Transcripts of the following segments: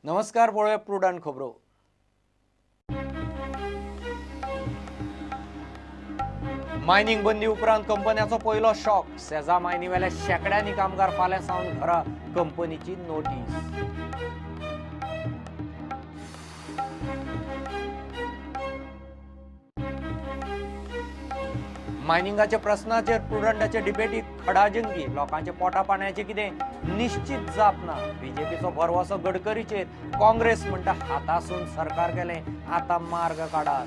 नमस्कार, पळोवया प्रुडंट खबरो. मायनिंग बंदी उपरांत कंपन्याचो पयलो शॉक. सेजा मायनीवेल्या शेंकड्यांनी कामगार फाल्यां सावन घरा, कंपनीची नोटीस. मायनिंगाच्या प्रस्नाचेर प्रुडंटाचे डिबेटीत खडाजंगी. लोकांच्या पोटा पाण्याचें कितें निश्चित जाप ना. बीजेपीचो भरवसो गडकरीचेर, काँग्रेस म्हणटा हातासून सरकार गेलें, आतां मार्ग काडात.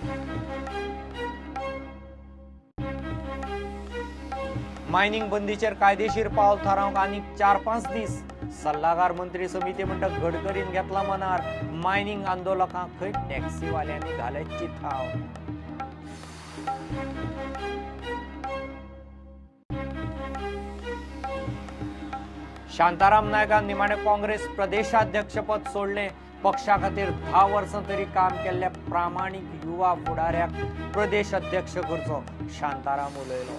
मायनिंग बंदीचेर कायदेशीर पावल थारावंक आनीक 4-5 दीस. सल्लागार मंत्री समिती म्हणटा गडकरीन घेतला मनार. मायनिंग आंदोलकांक खंय टॅक्सीवाल्यांनी घाले चिथाव. शांताराम नायकान निमाणे काँग्रेस प्रदेशाध्यक्षपद सोडलें. पक्षा खातीर 10 वर्सां तरी काम केल्ल्या प्रामाणीक युवा फुडाऱ्याक प्रदेश अध्यक्ष करचो, शांताराम उलयलो.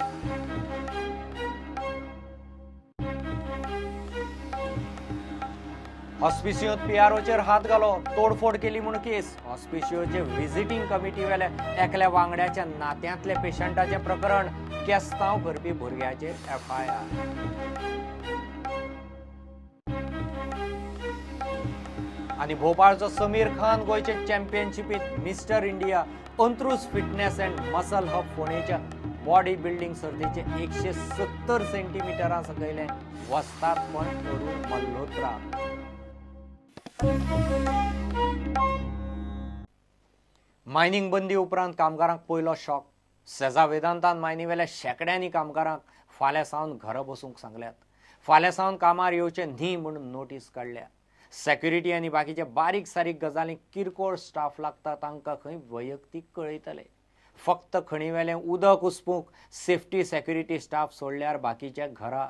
हॉस्पिसियोत पीआरओचेर हात घालो, तोडफोड केली म्हूण केस. हॉस्पिसियोचे व्हिजिटींग कमिटी वेल्या एकल्या वांगड्याच्या नात्यांतल्या पेशंटाचें प्रकरण, केस्तांव करपी भुरग्याचेर एफआयआर. आनी भोपाळचो समीर खान गोंयचे चॅम्पियनशिपीत mister India. Antruz fitness and muscle hub फोंडेच्या body building सर्तीचे 170 सेंटीमिटरां सकयलें वस्तादपण अरुण मल्होत्रा. मायनिंग बंदी उपरांत कामगारांक पयलो शॉक. सेजा वेदांतान मायनीवेल्या शेंकड्यांनी कामगारांक फाल्यां सावन घरा बसूंक सांगल्यात. फाल्यां सावन कामार येवचें न्ही म्हूण नोटीस काडल्या. सेक्युरिटी आनी बाकीचे बारीक सारीक गजाली किरकोळ स्टाफ लागता तांकां खंय वैयक्तीक कळयतले. फक्त खणीवेलें उदक उसपूंक सेफ्टी सेक्युरिटी स्टाफ सोडल्यार बाकीच्या घरा.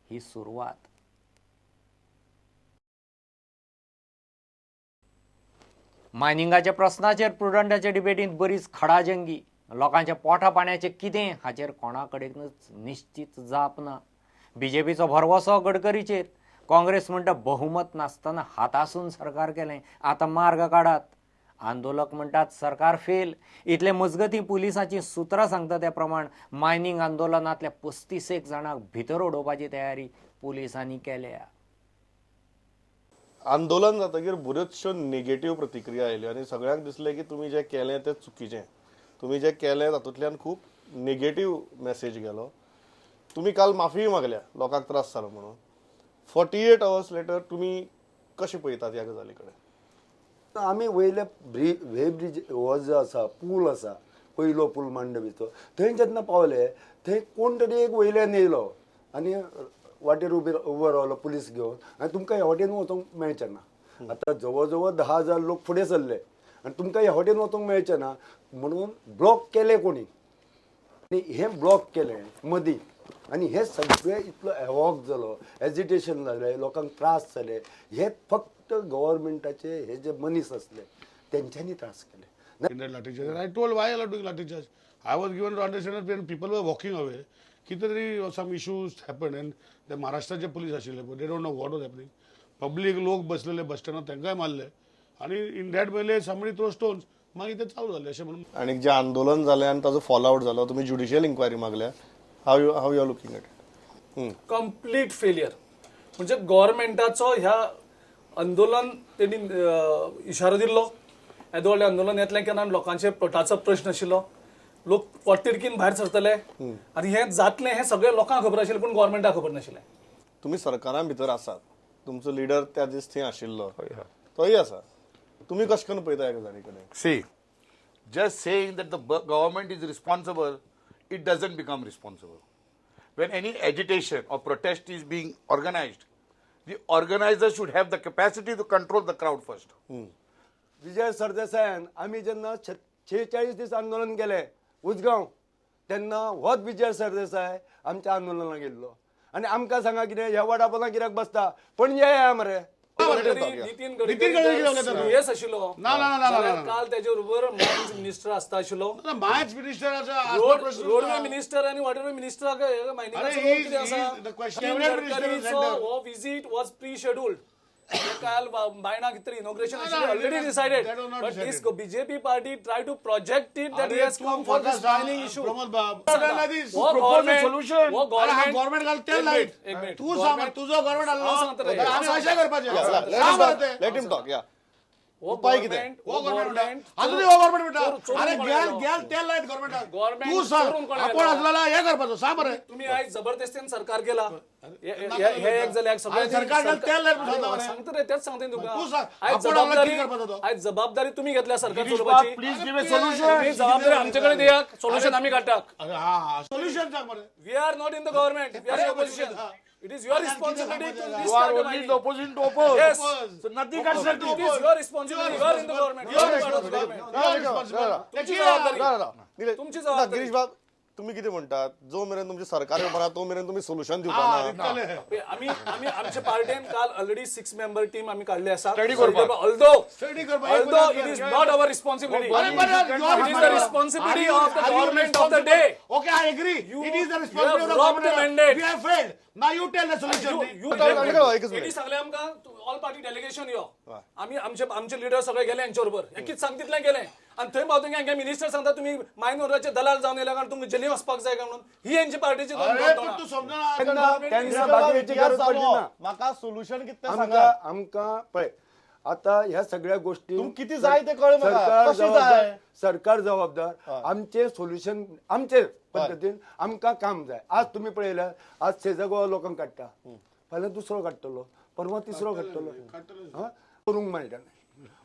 ही सुरवात. मायनिंगाच्या प्रस्नाचेर प्रुडंटाच्या डिबेटींत बरीच खडाजंगी. लोकांच्या पोटा पाण्याचें कितें हाचेर कोणा कडेनच निश्चित जाप ना. बीजेपीचो भरवसो गडकरीचेर, काँग्रेस म्हणटा बहुमत नासतना हातासून सरकार केलें, आतां मार्ग काडात. आंदोलक म्हणटात सरकार फेल. इतले मजगतीं पुलिसांची सुत्रां सांगता त्या प्रमाण मायनिंग आंदोलनांतल्या 35 जाणांक भितर उडोवपाची तयारी पुलिसांनी केल्या. आंदोलन जातकीर बऱ्योचश्यो नेगेटीव प्रतिक्रिया आयल्यो आनी सगळ्यांक दिसलें की तुमी जें केलें तें चुकीचें, तुमी जें केलें तातूंतल्यान खूब नेगेटीव मॅसेज गेलो. तुमी काल माफीय मागल्या लोकांक त्रास जालो म्हणून. 48 आवर्स लेटर तुमी कशें पळयतात ह्या गजाली कडेन? आमी वयले वे ब्रिज हो जो आसा पूल आसा, पयलो पूल मांडवीचो, थंय जेन्ना पावले थंय कोण तरी एक वयल्यान येयलो आनी वाटेर उबो रावलो पुलीस घेवन, आनी तुमकां ह्या वाटेन वचोंक मेळचें ना. आतां जवळ जवळ 10,000 लोक फुडें सरले आनी तुमकां ह्या वाटेन वचोंक मेळचें ना म्हणून ब्लॉक केले कोणी, आनी हें ब्लॉक केलें मदीं, आनी हे सगळे इतलो एवॉक जालो, एजिटेशन जालें, लोकांक त्रास जाले. हे फक्त गव्हर्मेंटाचे हे जे मनीस आसले तेंच्यांनी त्रास केले. Lathi charge, I told why are doing lathi charge. I was given to understand when people were walking away कितें तरी सम इश्यूज हॅपन एंड ते महाराष्ट्राचे पुलीस आशिल्ले, they don't know what was happening. Public लोक बसलेले बस स्टँडार तांकांय मारले आनी in that way somebody throw stones, मागीर ते चालू जाले अशें म्हणून. आनी जें आंदोलन जालें आनी ताजो फॉल आवट जालो, तुमी ज्युडिशियल इन्क्वायरी मागल्या, how you are looking at it? Complete failure. म्हणजे गव्हर्मेंटाचो ह्या आंदोलन तेणी इशारो दिल्लो, येदो व्हडलें आंदोलन येतलें केन्ना, लोकांचे पोटाचो प्रश्न आशिल्लो, लोक पोटतिडकीन भायर सरतले आनी हें जातलें हें सगळें लोकांक खबर आशिल्लें, पूण गव्हर्मेंटाक खबर नाशिल्लें. तुमी सरकारां भितर आसात, तुमचो लिडर त्या दीस थंय आशिल्लो, तोय आसा, तुमी कशें करून पळयता ह्या गजाली कडेन? See, just saying that the government is responsible, it doesn't become responsible. When any agitation or protest is being organized, the organizer should have the capacity to control the crowd first. Vijay सरदेसायान आमी जेन्ना 46 दीस आंदोलन केलें उजगांव, तेन्ना होच विजय सरदेसाय आमच्या आंदोलनाक गेल्लो आनी आमकां सांगा कितें ह्या वडापोना कित्याक बसता, पण ये मरे. नितीन गडकरी येस आशिल्लो काल तेजे बरोबर मायन्स मिनिस्टर आसता आशिल्लो, मायन्स मिनिस्टर, रोडवे मिनिस्टर आनी वॉटरवे मिनिस्टर. हो visit was pre scheduled. काल बायणा कितें इनॉग्रेशन आशिल्लें already decided, but this BJP party try to project it that he has come for this mining issue. Pramod बाब solution government घाल तेल लायत तूं सांग, तुजो गव्हर्नमेंट आसलो आमी अशें करपाचें. Let him talk. या उपाय कितें? हो गव्हर्नमेंट अजूनय हो गव्हर्नमेंट म्हणटा, अरे गेल गेल तेल लायत गव्हर्नमेंटाक, तूं सांग आपूण आसलेलो हें करपाचो. सांग बरें, तुमी आयज जबरदस्तीन सरकार केला हे एक जाल्यार सगळें सरकार तेल लायत सांगता रे, तेच सांगता तुका. तूं सांग आपूण आसलो कितें करपाचो तो. आयज जबाबदारी तुमी घेतल्या सरकार चलोवपाची, प्लीज गिव्ह अ सोल्युशन. जबाबदारी आमचे कडेन दियात, सोल्युशन आमी काडटात. हा सोल्युशन सांग बरें. We are not in the government, we are in opposition. It is your responsibility to You are only the opposition to oppose. Yes. So nothing constructive. It is your responsibility. You are in the government. You are part of the government. तुमची जबाबदारी. तुमची जबाबदारी. गिरीश बाब, तुम्ही कितें म्हणटात, जो मेरेन तुमचें सरकार येवपाना तो मेरेन तुमी सोल्युशन दिवपा ना. आमी आमी आमच्या पार्टीन काल ऑलरेडी 6 मेंबर टीम आमी काडली आसा. Although it is not our responsibility, it is the responsibility of the government of the day. Okay, I agree, it is the responsibility of the government. We have failed. Now you tell the solution. तेणी सांगलें आमकां all party delegation यो, आमी आमचे आमचे leader सगळे गेले हेंच्या बरोबर, एकीच सांगतितलें गेले आनी थंय पावतकीर हांगे मिनिस्टर सांगता तुमी मायनोराचे दलाल जावन येयले कारण तुमकां जेली वचपाक जाय काय म्हणून. ही हेंची पार्टीची. म्हाका सोल्युशन कितें सांगा. आमकां पळय आतां ह्या सगळ्या गोष्टी कितें जाय तें कळ्ळें म्हाका. सरकार जबाबदार, आमचें सोल्युशन आमचे पद्दतीन आमकां काम जाय. आज तुमी पळयल्यार आज सेजा गोवा लोकांक काडटा, फाल्यां दुसरो काडटलो, परवां तिसरो काडटलो, हा करूंक मेळटा.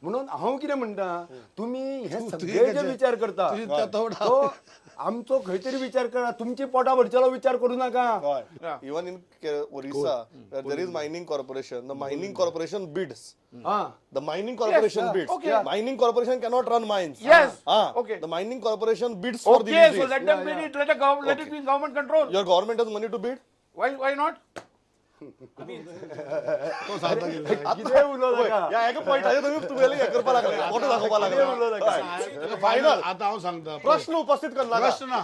म्हणून हांव कितें म्हणटा, तुमी हे सगळे जे विचार करता तो आमचो खंय तरी विचार करा, तुमची पोटा भरचेलो विचार करूं नाका. Even in Orissa there is mining corporation, the mining corporation bids. The mining corporation bids. Mining corporation cannot run mines. Yes. Okay. The mining corporation bids for the. Okay, so let them bid it. Let it be in government control. Your government has money to bid? Why not? Final आतां हांव सांगता, प्रश्न उपस्थित करना. प्रश्न ना,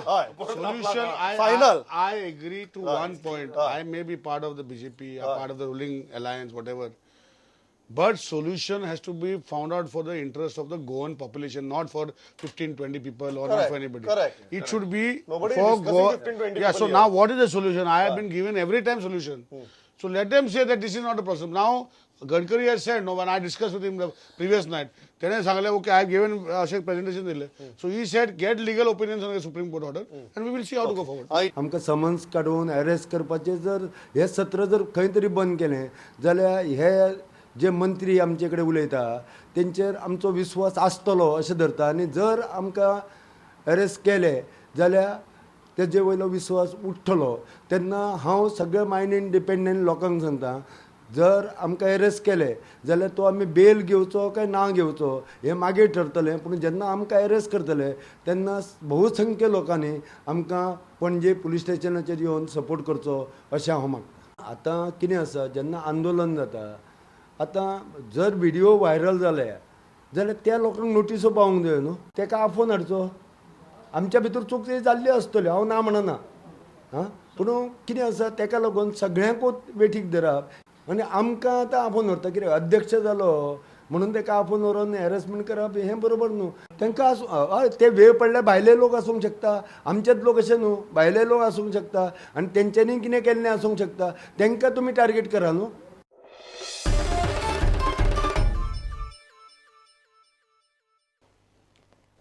solution. Final. I agree to one point. I may be part of the BJP, part of the ruling alliance, whatever, but solution has to be found out for the interest of the Goan population, not for 15-20 people or not for anybody. Correct. It should be nobody for Goa. 15-20 Yeah, so here. Now what is the solution? I have been given every time solution. So let them say that this is not a problem. Now Gadkari has said, no, when I discussed with him the previous night, तेणे सांगलें okay, I have given अशें presentation दिलें. So he said get legal opinions on the Supreme Court order and we will see how to go forward. आमकां summons काडून arrest करपाचें जर हें सत्र जर खंय तरी बंद केलें जाल्यार हे जे मंत्री आमचे कडेन उलयता तेंचेर आमचो विस्वास आसतलो अशें धरता. आनी जर आमकां अरेस्ट केले जाल्यार तेजे वयलो विस्वास उठ्ठलो. तेन्ना हांव सगळे मायनींग डिपेंडंट लोकांक सांगता, जर आमकां अरेस्ट केले जाल्यार तो आमी बेल घेवचो काय ना घेवचो हें मागीर ठरतलें, पूण जेन्ना आमकां अरेस्ट करतले तेन्ना बहुसंख्य लोकांनी आमकां पणजे पुलीस स्टेशनाचेर येवन सपोर्ट करचो अशें हांव मागता. आतां कितें आसा, जेन्ना आंदोलन जाता, आतां जर व्हिडियो व्हायरल जाले जाल्यार त्या लोकांक नोटिसो पावूंक जाय न्हू, तेका आफोवन हाडचो. आमच्या भितर चूक जाल्ली आसतली, हांव ना म्हणना, हां, पूण कितें आसा तेका लागून सगळ्यांकूच वेठीक धरप आनी आमकां आतां आफोवन व्हरता. कितें अध्यक्ष जालो म्हणून तेका आफोवन व्हरोन हॅरेसमेंट करप हें बरोबर न्हू. तांकां आसूं, हय ते वेळ पडल्यार भायले लोक आसूंक शकता, आमचेच लोक अशें न्हू, भायले लोक आसूंक शकता आनी तेंच्यांनी कितें केल्लें आसूंक शकता, तांकां तुमी टार्गेट करा न्हू.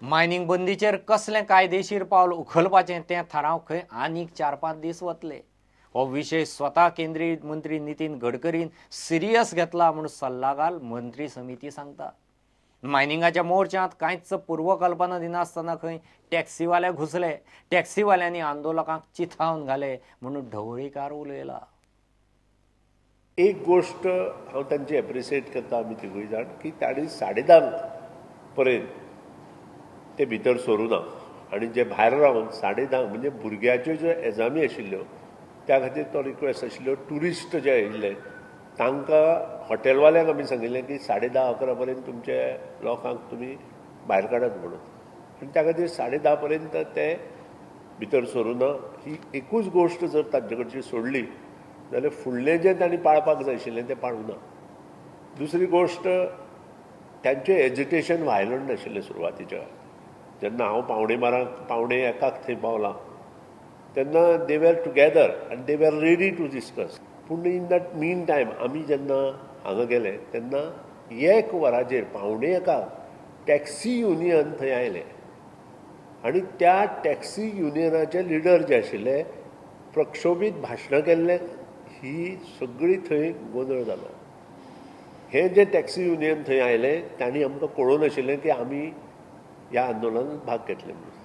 मायनींग बंदीचेर कसलें कायदेशीर पावल उखलपाचें तें थाराव खंय आनीक 4-5 दीस वतले. हो विशय स्वता केंद्रीय मंत्री नितीन गडकरीन सिरियस घेतला म्हूण सल्लागार मंत्री समिती सांगता. मायनिंगाच्या मोर्चांत कांयच पूर्वकल्पना दिनासतना खंय टॅक्सीवाले घुसले, टॅक्सीवाल्यांनी आंदोलकांक चिथावन घाले म्हणून ढवळीकार उलयला. एक गोष्ट हांव तांची एप्रिशिएट करता, आमी तिगूय जाण, की तांणी 10:30 पर्यंत ते भितर सरूं ना आनी जे भायर रावन 10:30 म्हणजे भुरग्याच्यो ज्यो एग्जामी आशिल्ल्यो त्या खातीर तो रिक्वेस्ट आशिल्ल्यो. ट्युरिस्ट जे आयिल्ले तांकां हॉटेलवाल्यांक आमी सांगिल्लें की 10:30-11 पर्यंत तुमचे लोकांक तुमी भायर काडात म्हणून, आनी त्या खातीर 10:30 पर्यंत ते भितर सरूं ना. ही एकूच गोश्ट जर तांचे कडची सोडली जाल्यार फुडलें जें तांणी पाळपाक जाय आशिल्लें तें पाळूं ना. दुसरी गोश्ट, तांचें एजिटेशन व्हायलंट आशिल्लें सुरवातीच्या. जेन्ना हांव 11:45 12:45 थंय पावलां तेन्ना they were together आनी they were ready to discuss. पूण इन that mean time आमी जेन्ना हांगा गेले तेन्ना 1 वराचेर 12:45 टॅक्सी युनियन थंय आयलें आनी त्या टॅक्सी युनियनाचे लिडर जे आशिल्ले प्रक्षोभीत भाशणां केल्ले, ही सगळी थंय गोंदळ जालो. हे जे टॅक्सी युनियन थंय आयले तांणी आमकां कळोवन आशिल्लें की आमी ह्या आंदोलनात भाग घेतले म्हणून,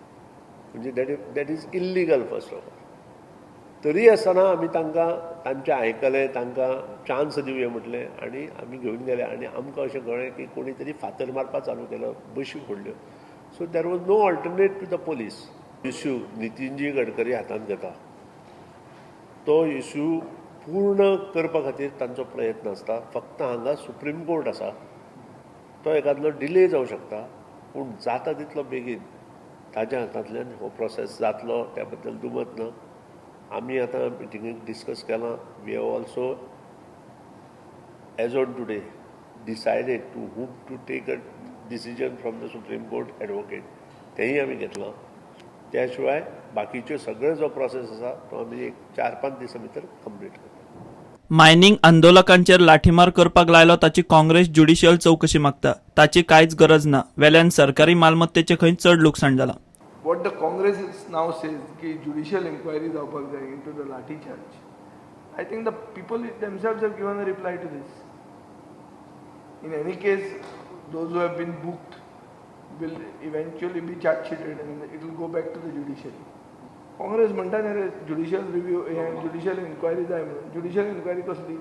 म्हणजे that is illegal first of all. तरी आसतना आमी तांकां तांचें आयकलें, तांकां चान्स दिवया म्हटलें आनी आमी घेवन गेले. आनी आमकां अशें कळ्ळें की कोणी तरी फातर मारपाक चालू केलो, बशी फोडल्यो. So there was no alternate to the police. Issue Nitinji Gadkari हातांत घेता, तो इश्यू पूर्ण करपा खातीर तांचो प्रयत्न आसता. फक्त हांगा सुप्रीम कोर्ट आसा, तो एकादलो डिले जावं शकता, पूण जाता तितलो बेगीन ताज्या हातांतल्यान हो प्रोसेस जातलो त्या बद्दल दुमत ना. आमी आतां मिटिंगेक डिस्कस केलां. We have also as on today decided to whom to take a decision from the Supreme Court advocate, तेंय आमी घेतलां. त्या शिवाय बाकीच्यो सगळे जो प्रोसेस आसा तो आमी एक 4-5 दिसां भितर कंप्लीट करता. मायनिंग आंदोलकांचेर लाठीमार करपाक लायलो ताची काँग्रेस ज्युडिशियल चवकशी मागता. ताची कांयच गरज ना. वेल्यान सरकारी मालमत्तेचें खंय चड लुकसाण जालां. What the Congress now says की ज्युडिशियल इन्क्वायरी जावपाक जाय into the lathi charge, I think the people themselves have given a reply to this. In any case, those who have been booked will eventually be charge sheeted and it will go back to the judiciary. Congress म्हणटा न्ही रे judicial review, हें judicial enquiry जाय म्हणून. Judicial enquiry कसली?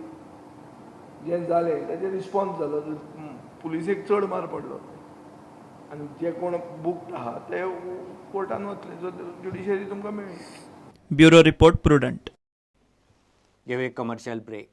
जें जालें ताचेर रिस्पॉन्स जालो, पुलिसेक चड मार पडलो आनी जे कोण बुक्ड आहा ते कोर्टान वतले, सो ज्युडिशरी तुमकां मेळ्ळी. Bureau report, Prudent. घेवया कमर्शियल ब्रेक.